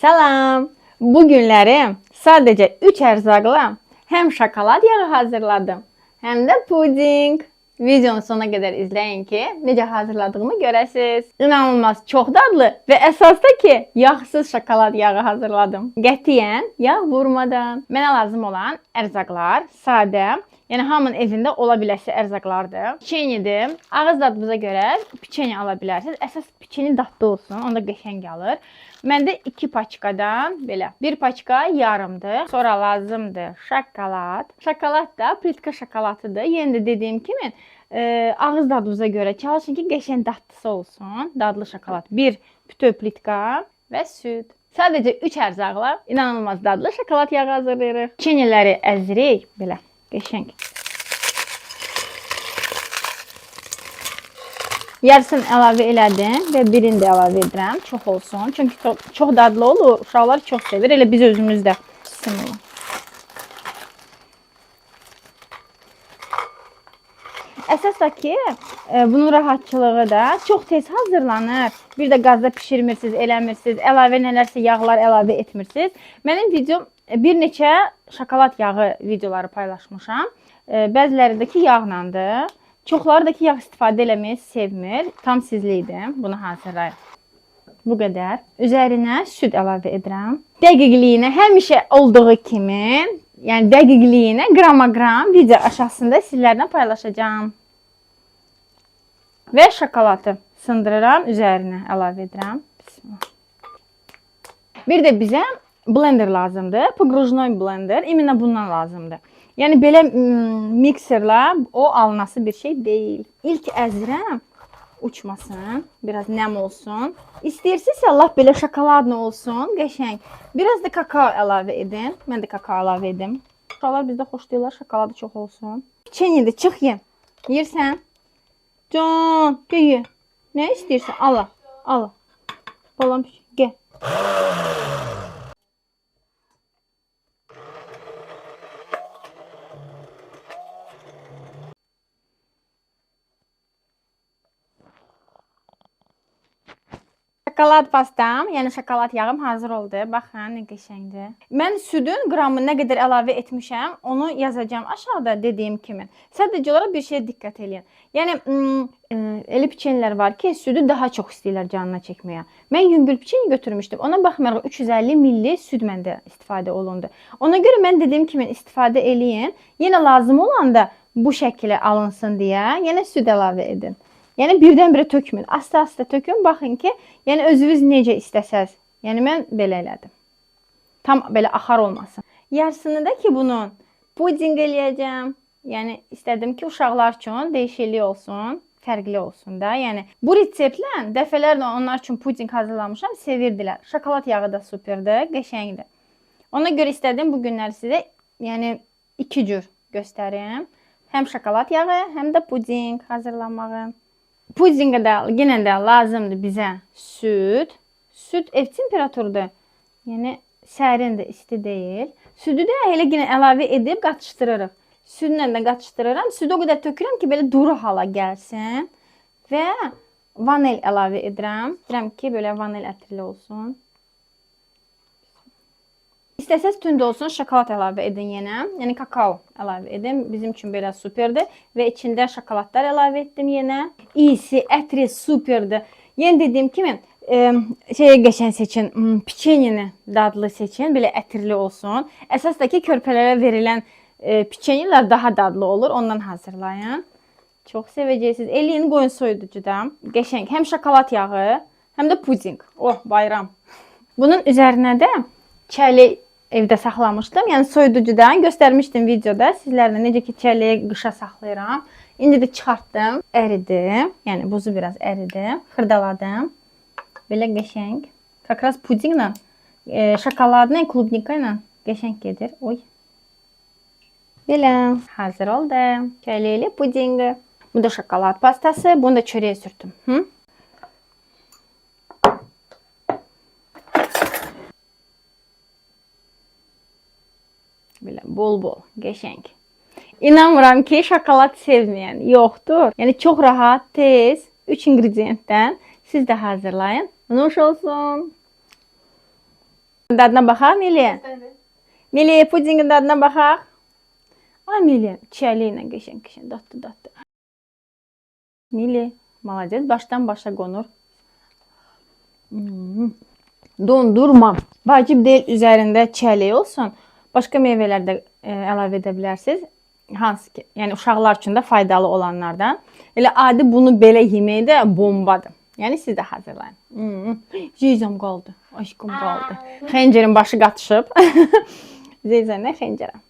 Salam. Bu günləri sadəcə 3 ərzaqla həm şokolad yağı hazırladım, həm də pudinq. Videonu sona qədər izləyin ki, necə hazırladığımı görəsiniz. İnanılmaz çox dadlı və əsas da ki, yağsız şokolad yağı hazırladım. Qətiyyən yağ vurmadan. Mənə lazım olan ərzaqlar sadə, yəni hamının evində ola biləsi ərzaqlardır. Piçenidir. Ağız dadınıza görə piçeni ala bilərsiniz. Əsas piçeni dadlı olsun, onda qəşəng alır. Məndə 2 paçkadan belə, bir paçka yarımdır. Sonra lazımdır şokolad. Şokolad da plitka şokoladıdır. Yenə də dediyim kimi, ağız dadınıza görə çalışın ki, qəşəng dadlısı olsun. Dadlı şokolad. Bir bütöv plitka və süd. Sadəcə 3 ərzaqla inanılmaz dadlı şokolad yağı hazırlayırıq. Piçeniləri əzirik belə qəşəng. Yarısını əlavə elədim və birini də əlavə edirəm. Çox olsun. Çünki çox dadlı olur. Uşaqlar çox sevir. Elə biz özümüz də. Bismillah. Əsas da ki, bunun rahatçılığı da çox tez hazırlanır. Bir də qazda bişirmirsiniz, eləmirsiniz, əlavə nələrsə yağlar əlavə etmirsiniz. Mənim videom bir neçə şokolad yağı videoları paylaşmışam. Bəziləri də ki yağlandır. Çoxları da ki yağ istifadə eləməyi sevmir. Tam sizlikdir. Bunu hazırlayın. Bu qədər. Üzərinə süd əlavə edirəm. Dəqiqliyinə həmişə olduğu kimi, yəni dəqiqliyinə qrama-qram video aşağısında sizlərlə paylaşacağam. Və şokoladı sındırıram, üzərinə əlavə edirəm. Bismillah. Bir də bizə blender lazımdır. Pogrujnoy blender. İmенно bundan lazımdır. Yəni belə mikserlə o alınası bir şey deyil. İlk əzirəm, uçmasın, biraz nəm olsun. İstəyirsinizsə lap belə şokoladlı olsun, qəşəng. Biraz da kakao əlavə edin. Mən də kakao əlavə edim. Uşaqlar bizdə xoşlayırlar, şokoladı çox olsun. Piçenye də çıx ye. Yersən? Can, gəl ye. Nə istəyirsən? Ala, ala. Balam, gəl. Şokolad pastam, yəni şokolad yağım hazır oldu. Baxın, nə qəşəngdir. Mən südün qramı nə qədər əlavə etmişəm, onu yazacağam aşağıda dediyim kimi. Sadəcə olaraq bir şeyə diqqət eləyin. Yəni elə piçenlər var ki, südü daha çox istəyirlər canına çəkməyə. Mən yüngül piçeni götürmüşdüm. Ona baxmayaraq 350 milli süd məndə istifadə olundu. Ona görə mən dediyim kimi istifadə eləyin. Yenə lazım olanda bu şəkilə alınsın deyə yenə süd əlavə edin. Yəni birdən-birə tökməyin. Asta-asta tökün. Baxın ki, yəni özünüz necə istəsəz. Yəni mən belə elədim. Tam belə axar olmasın. Yarısını da ki bunun pudinq eləyəcəm. Yəni istədim ki, uşaqlar üçün dəyişiklik olsun, fərqli olsun da. Yəni bu reseptlə dəfələrlə onlar üçün pudinq hazırlamışam, sevirdilər. Şokolad yağı da superdir, qəşəngdir. Ona görə istədim bu günlər sizə, yəni iki cür göstərim. Həm şokolad yağı, həm də pudinq hazırlamağı. Pudinqə də yenə də lazımdır bizə süd. Süd ev temperaturudur. Yəni sərindir, isti deyil. Südü də elə yenə əlavə edib qatışdırırıq. Südlə də qatışdırıram. Südü o qədər tökürəm ki, belə duru hala gəlsin. Və vanil əlavə edirəm. İstəyirəm ki, belə vanil ətirli olsun. İstəsəz tünd olsun, şokolad əlavə edin yenə. Yəni kakao əlavə edin. Bizim üçün belə superdir. Və içində şokoladlar əlavə etdim yenə. İyisi, ətri superdir. Yenə dediyim kimi, şeyə qəşəng seçin, piçenini dadlı seçin, belə ətirli olsun. Əsas da ki, körpələrə verilən piçenilər daha dadlı olur. Ondan hazırlayın. Çox sevəcəksiniz. Eləyin, qoyun soyuducuda. Qəşəng. Həm şokolad yağı, həm də pudinq. Oh, bayram. Bunun üzərinə də çəli evdə saxlamışdım. Yəni soyuducudan göstərmişdim videoda. Sizlərlə necə ki çəliyi qışa saxlayıram. İndi də çıxartdım. Əridi. Yəni buzu biraz əridi. Xırdaladım. Belə qəşəng. Как раз pudinqlə, şokoladla, klubnika ilə qəşəng gedir. Oy. Belə hazır oldu. Çəliyli pudinqi. Bu da şokolad pastası. Bunu da çörəyə sürtdüm. Hı? Belə bol-bol, qəşəng. İnanmıram ki, şokolad sevməyən yoxdur. Yəni çox rahat, tez, 3 ingredientdən siz də hazırlayın. Nuş olsun. Dadına baxaq Mili. Mili, pudinqin dadına baxaq. Ay Mili, çiyəli ilə qəşəng qəşəng dadlı dadlı. Mili, молодец, başdan başa qonur. Dondurma. Vacib deyil üzərində çiyələk olsun. Başqa meyvələr də əlavə edə bilərsiniz. Hansı ki, yəni uşaqlar üçün də faydalı olanlardan. Elə adi bunu belə yemək də bombadır. Yəni siz də hazırlayın. Zeyzəm qaldı. Aşkım qaldı. Xəncərin başı qatışıb. Zeyzə nə xəncərə.